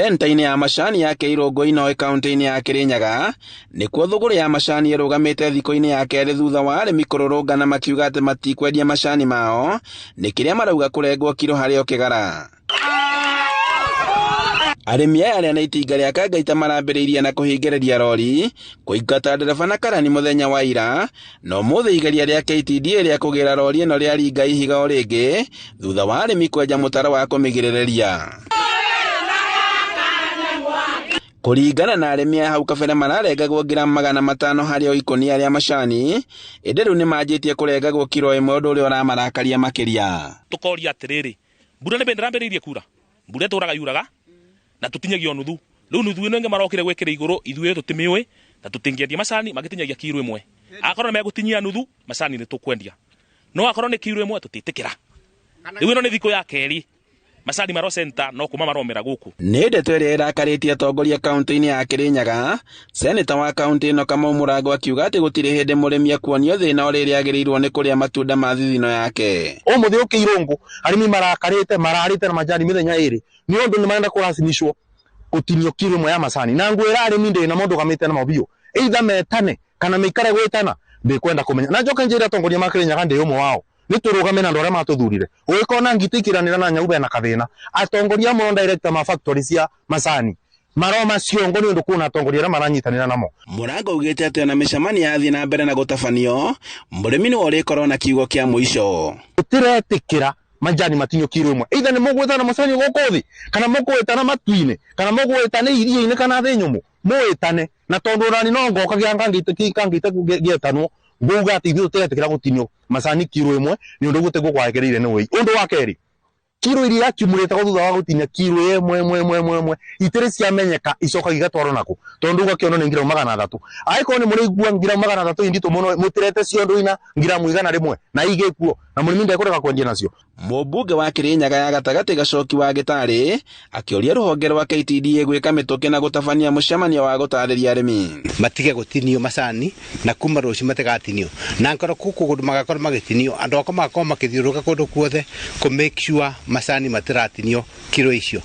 Centa-inĩ ya macani ya Kĩirũngũ Inoĩ kaunti-inĩ ya Kĩrĩnyaga nĩkuo thũgũrĩ ya macani ĩrũgamĩte thikũ-inĩ ya kerĩ thutha wa arĩmi kũrũrũngana makiuga atĩ matikwendia macani mao nĩ kĩrĩa marauga kũrengwo kiro harĩ o kĩgara. Arĩmi aya arĩa nĩ itinga rĩa Kangaita marambĩrĩirie na kũhingĩrĩria rori kũingata ndereba na karani mũthenya wa ira na ũmũthĩ igeria rĩa KTDA rĩa kũgĩra rori ĩno rĩaringa ihiga o rĩngĩ thutha wa arĩmi kwenja mũtaro wa kũmĩgirĩrĩria. Kũringana na arĩmi aya hau kabere mararengagwo ngiramu 500 harĩ o ikũnia rĩa macani ĩndĩ rĩu nĩmanjĩtie kũrengagwo kiro 1 ũndũ ũrĩa ũramarakaria makĩria. Tukoria atĩrĩrĩ, mbura nĩ ndĩrambĩrĩirie kura, mbura ĩtũraga yuraga na tũtinyagia nuthu. Rĩu nuthu ĩno ĩngĩ marokire gwĩkĩra igũrũ ithuĩ tũtimĩũĩ na tũtingĩendia macani magĩtinyagia kiro 1. Akorwo nĩ megũtinyia nuthu macani nĩ tũkwendia, no akorwo nĩ kiro 1 tũtiĩtĩkĩra. Rĩu ĩno nĩ thikũ ya kerĩ macani maro center no kuma maromera gũkũ. Nĩ ndeto ĩrĩa ĩrakarĩtie atongoria kaunti-inĩ ya Kĩrĩnyaga. Seneta wa kaunti ĩno Kamau Mũrango akiuga atĩ gũtirĩ hĩndĩ mũrĩmi akuonio thĩna o rĩrĩa agĩrĩirwo nĩ kũrĩa matunda ma thithino yake. Ũmũthĩ ũkĩirũngũ arĩmi marakarĩte mararĩte na majani mĩthenya ĩrĩ nĩ ũndũ nĩ marenda kũracimicwo gũtinio kiro 1 ya macani na ngwĩra arĩmi ndĩ namo ndũgamĩte namo biũ either metane kana meikare gwĩtana ndĩkwenda kũmenya na njoke njĩre atongoria ma Kĩrĩnyaga ndĩ ũmwe wao nĩ tũrũgame na andũ arĩa matũthurire ũgĩkona ngitĩ ikiranĩra na nyau bena kathĩna atongoria amwe director ma factory cia macani maroma ciongo nĩ ũndũ kwĩna atongoria arĩa maranyitanĩra namo. Mũrango augĩte atĩ ona mĩcemanio yathiĩ na mbere na gũtabanio mũrĩmi nĩwe ũrĩkorwo na kiugo kĩa mũico. Tũtiretĩkĩra majani matinio kiro 1 either nĩ mũgwĩtana macani gũkũ thĩ kana mũgwĩtana matu-inĩ kana mũgwĩtana iria-inĩ kana thĩ nyũmũ mũĩtane na tondũ onani no ngoka kangĩte gĩetanwo nguga atĩ ithuĩ tũtiretĩkĩra gũtinio macani kiro 1 nĩ ũndũ ũguo tiguo kwagĩrĩire nĩ wĩi. Ũndũ wa kerĩ kiro iria akiumũrĩte thutha wa gũtinia kiro 1 1 1 1 1 itirĩ ciamenyeka icokaga igatwarwo nakũ tondũ ũgakĩona nĩ ngiramu 300 angĩkorwo nĩ mũraigua ngiramu 300 inditũ mũno mũtirete ciondo ina ngiramu 100 na igĩkuo na mũrĩmi ndekũrega kwendia nacio. Mũmbunge wa Kĩrĩnyaga ya gatagatĩ Gacoki wa Gĩtarĩ akĩũria rũhonge rwa KTDA gwĩka mĩtũkĩ na gũtabania mũcemanio wa gũtarĩria arĩmi matige gũtinio macani na kuma rũciũ matigatinio na ngoro kũkũ kũndũ magakorwo magĩtinio andũ akwa magakorwo makĩthiũrũrũka kũndũ kuothe kũ make sure macani matiratinio kiro icio.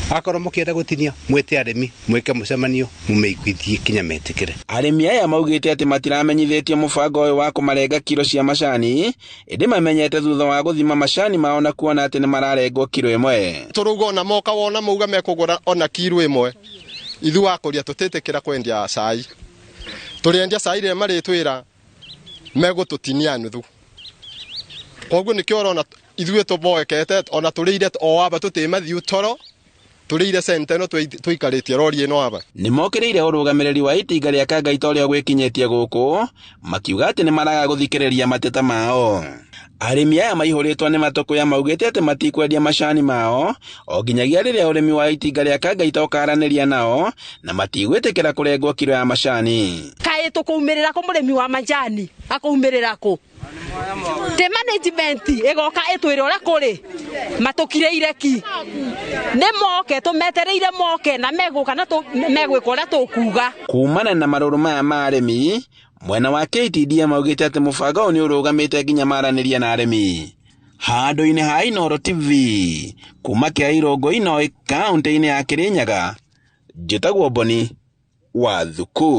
Akorwo mũkĩenda gũtinia mwĩte arĩmi mwĩke mũcemanio mũmeiguithie kinya metĩkĩre. Arĩmi aya maugĩte atĩ matiramenyithĩtio mũbango ũyũ wa kũmarenga kiro cia macani ĩndĩ mamenyete thutha wa gũthima macani mao na kuona atĩ nĩ mararengwo kiro 1. Tũrauga ona moka wona mauga mekũgũra ona kiro 1 ithuĩ akũria tũtĩtĩkĩra kwendia cai tũrĩendia cai rĩrĩa marĩtwĩra megũtũtinia nuthu koguo nĩkĩo ũrona ithuĩ tũboekete ona tũrĩire o aba tũtĩmathiũ toro tũrĩire centa ĩno tũikarĩtie rori ĩno aba. Nĩmokĩrĩire ũrũgamĩrĩri wa itinga rĩa Kangaita ũrĩa gwĩkinyĩtie gũkũ makiuga atĩ nĩmaraga gũthikĩrĩria mateta mao. Arĩmi aya maihũrĩtwo nĩ matũkũya maugĩte atĩ matikwendia macani mao o nginyagia rĩrĩa ũrĩmi wa itinga rĩa Kangaita ũkaranĩria nao na matigwĩtĩkĩra kũrengwo kiro ya macani. Kaĩ tũkũumĩrĩra kũ mũrĩmi wa majani akũumĩrĩra kũ? Te management ĩgoka ĩtwĩre ũrĩa kũrĩ matũkireire ki nĩ moke tũmetereire moke na megũka na megwĩka ũrĩa tũkuga. Kumana na marũrũ maya ma arĩmi mwena wa KTDA maugĩte atĩ mũbango ũyũ nĩ ũrũgamĩte nginya maranĩria na arĩmi. Handũ-inĩ ha Inooro TV kuma Kĩairũngũ Inoĩ kaunti-inĩ ya Kĩrĩnyaga njĩtagwo Boni wa Thuku.